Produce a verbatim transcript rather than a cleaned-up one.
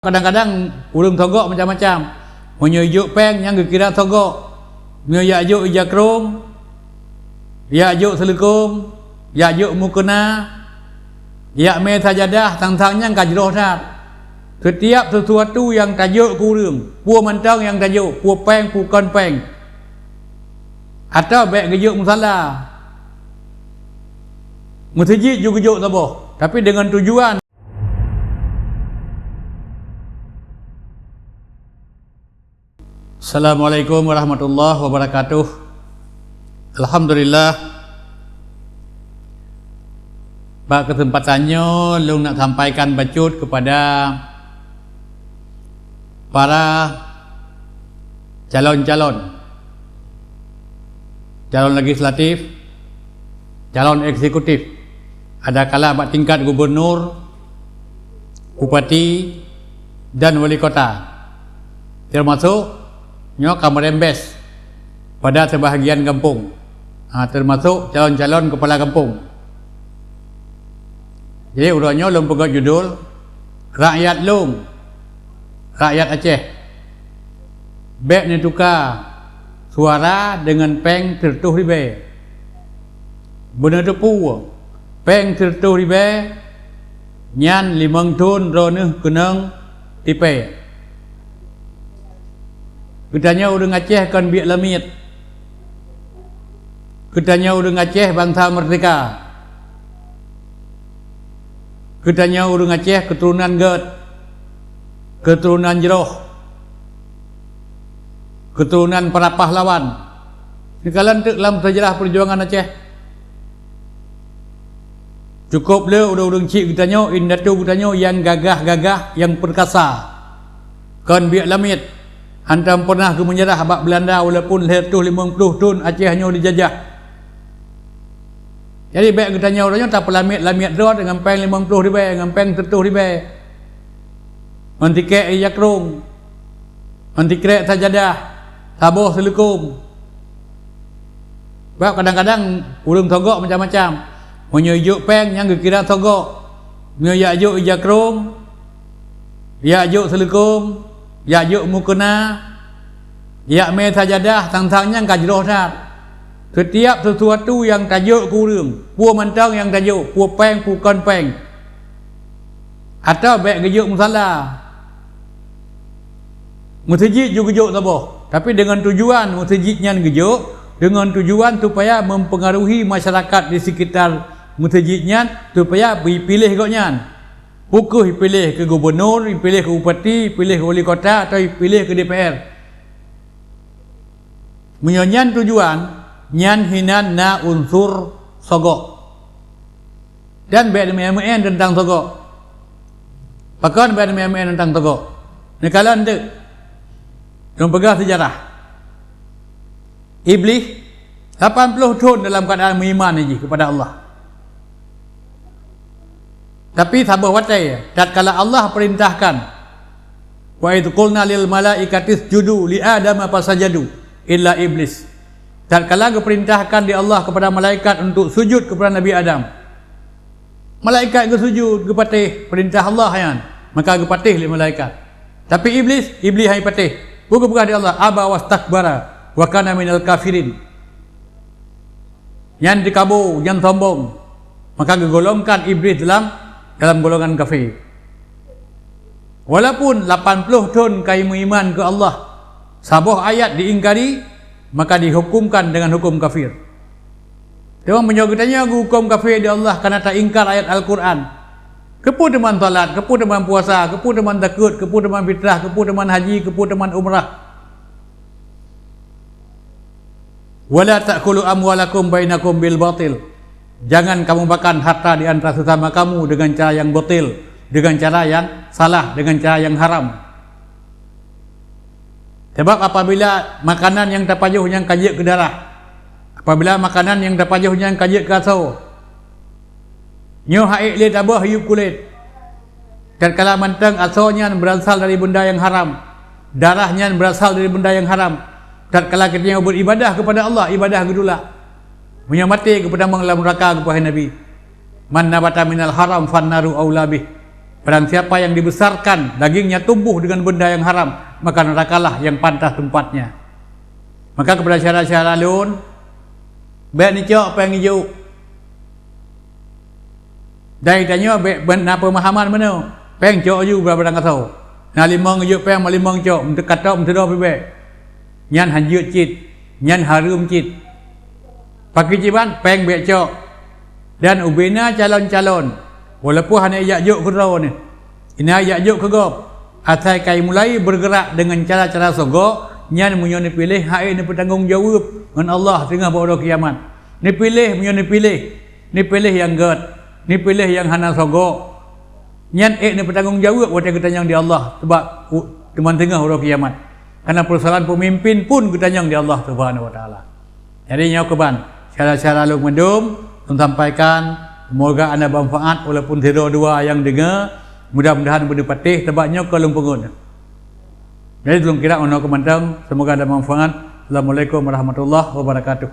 Kadang-kadang ureuëng sogok macam-macam. Meunyoe jok péng, nyan geukira sogok. Meunyoe jak jok ija krong, jak jok seuleukom, jak jok mukena, jak mé sajadah, sang-sang nyan ka jroh that. Setiap sesuatu nyang tajok keu ureuëng, peue mantong nyang tajok, peue péng, peue kon péng, atawa bék geujok musala, meuseujid ju geujok saboh, tapi deungon tujuan. Assalamualaikum warahmatullahi wabarakatuh. Alhamdulillah, bak keuseumpatan nyoe lôn nak sampaikan bacut keupada para calon-calon, calon legislatif, calon eksekutif, adakala bak tingkat gubernur, bupati, dan wali kota. Teumasok nyoe ka meurembes pada seubahagian gampông, ha, teumasok calon-calon keupala gampông. Jadi, uroe nyoe lôn peugöt judul, Rakyat Lôn, Rakyat Aceh, bék neutuka suara deungon péng sireutôh ribée. Beuneuteupeu, péng sireutôh ribée nyan limong thon droeneueh keunong tipée. Geutanyoe ureuëng Aceh kon biek lamiet. Geutanyoe ureuëng Aceh bansa meurdehka. Geutanyoe ureuëng Aceh keuturonan gét, keuturonan jroh, keuturonan para pahlawan. Neukalon teuk lam seujarah peujuangan Aceh. Cukôp le ureuëng-ureuëng chik geutanyoe, indatu geutanyoe nyang gagah-gagah, nyang peurkasa. Kon biek lamiet, hantom peunah geumeunyeurah bak Beulanda walaupun lhée reutôh limong ploh thon Aceh nyoe dijajah. Jadi, bék geutanyoe uroe nyoe tapeulamiet-lamiet droe deungon péng limong ploh ribée, deungon péng sireutôh ribée, ngon tikée ija krong, ngon tikée sajadah, saboh seuleukom. Sebab kadang-kadang ureuëng sogok macam-macam. Meunyoe jok péng, nyan geukira sogok. Meunyoe jak jok ija krong, jak jok seuleukom, jak jok mukena, jak mé sajadah, sang-sang nyan ka jroh that. Setiap sesuatu nyang tajok keu ureuëng, peue mantong nyang tajok, peue péng, peue kon péng, atawa bék geujok musala, meuseujid ju geujok saboh, tapi deungon tujuan meuseujid nyan geujok, deungon tujuan supaya mempengaruhi masyarakat di sekitar meuseujid nyan supaya jipiléh gobnyan. Peu kheueh jipiléh keu gubernur, jipiléh keu bupati, jipiléh keu wali kota, atawa jipiléh keu D P R. Meunyoe nyan tujuan, nyan hinan na unsur sogok. Dan bék neumeu'en-meu'en teuntang sogok. Pakon bék neumeu'en-meu'en teuntang sogok? Neukalon teuk, lôn peugah seujarah. Iblih lapan ploh thon dalam keuadaan meuiman jih keupada Allah. Tapi saboh watée, tatkala Allah peurintahkan, "Wa idh qulna lil malaikati isjudu li Adama fasajadu illa Iblis." Tatkala geupeurintahkan lé Allah keupada malaikat untuk sujud keupada Nabi Adam, malaikat geusujud, geupatéh peurintah Allah nyan, maka geupatéh lé malaikat. Tapi Iblis, Iblis hana patéh. Peue geupeugah lé Allah? "Aba wastakbara wa kana minal kafirin." Nyan teukabo, nyan sombong, maka geugolongkan Iblis dalam, dalam golongan kafé. Walaupun lapan ploh thon ka meuiman keu Allah, saboh ayat diingkari, maka dihukumkan dengan hukum kafir. Teuma meunyoe geutanyoe geuhuköm kafé lé Allah kareuna taingkar ayat Al-Qur'an, keupeue teuma salat, keupeue teuma puasa, keupeue teuma zakeuet, keupeue teuma fitrah, keupeue teuma haji, keupeue teuma umrah? "Wa la ta'kulu amwalakum bainakum bil batil." Jangan kamu makan harta di antara sesama kamu dengan cara yang batil, dengan cara yang salah, dengan cara yang haram. Sebab apabila makanan nyang tapajoh nyan ka jeuet keu darah, apabila makanan nyang tapajoh nyan ka jeuet keu asoe, nyoe han ék lé taböh yup kulét. Tatkala mantong asoe nyan beurasal dari benda nyang haram, darah nyan beurasal dari benda nyang haram, tatkala geutanyoe beribadah keupada Allah, ibadah geutulak. Meunyoe maté geupeutamong lam neuraka, geupeugah Nabi, "Man nabata minal haram fannaru aula bih." Barang siapa yang dibesarkan dagingnya tumbuh dengan benda yang haram, maka nerakalah yang pantas tempatnya. Maka kepada syedara-syedara lôn, bèk neucok péng ijuk. Dan geutanyoe bèk, bèk na peumahaman meunoe, péng cok aju barang-barang asoe. Na limong ijuk péng, na limong cok, meuteukatok, meuteudoe pih bèk. Nyan hanjeuet cit, nyan hareuem cit. Pakri cit ban, péng bèk cok. Dan ubena calon-calon, walaupun hana ijak jok keudroe nyoe, ina ijak jok keu gob, asai ka imulai bergerak dengan cara-cara sogok, nyan meunyoe neupiléh han ék neupeutanggong jaweueb ngon Allah teungoh bak uroe kiamat. Neupiléh, meunyoe neupiléh, neupiléh nyang gèt, neupiléh nyang hana sogok, nyan ék neupeutanggong jaweueb watèe geutanyong di Allah, sabab u-, teuma teungoh uroe kiamat. Karena peursoalan peumimpin pun geutanyong di Allah Subhanahu Wa Taala. Jadi nyoe keuban, syedara-syedara lôn mandum, lôn sampaikan, semoga na manfaat walaupun sidroe dua nyang deungoe, mudah-mudahan beuneupatéh, sabab nyoe ka lôn peungeut. Jadi lôn kira meunoe keuh mantong, semoga na manfaat. Assalamualaikum warahmatullahi wabarakatuh.